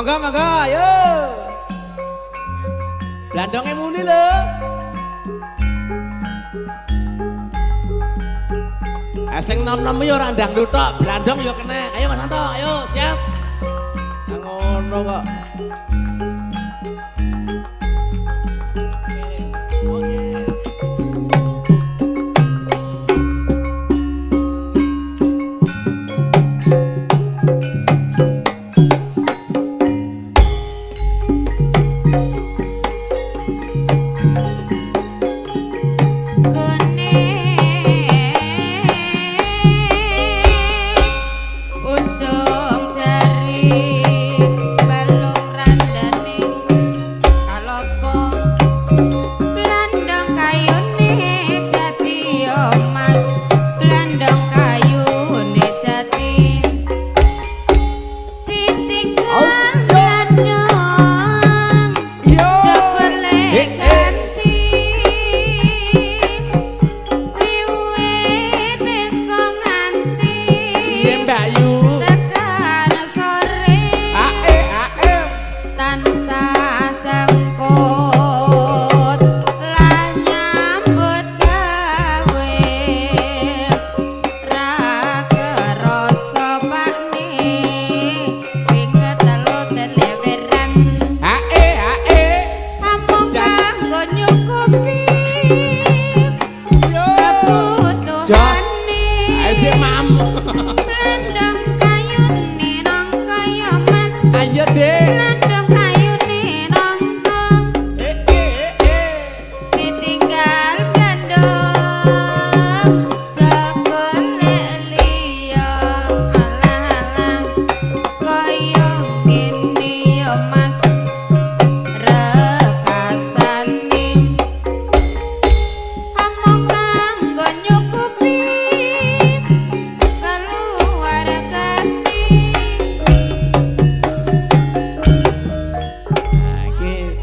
Monggo monggo ayo. Blandonge muni lho. Sing nom-nom ya ora ndang luthok, blandong ya kena. Ayo Mas Anto, ayo siap. Ngono kok. Blandong kayune nang kaya mas. Ayo, Dek.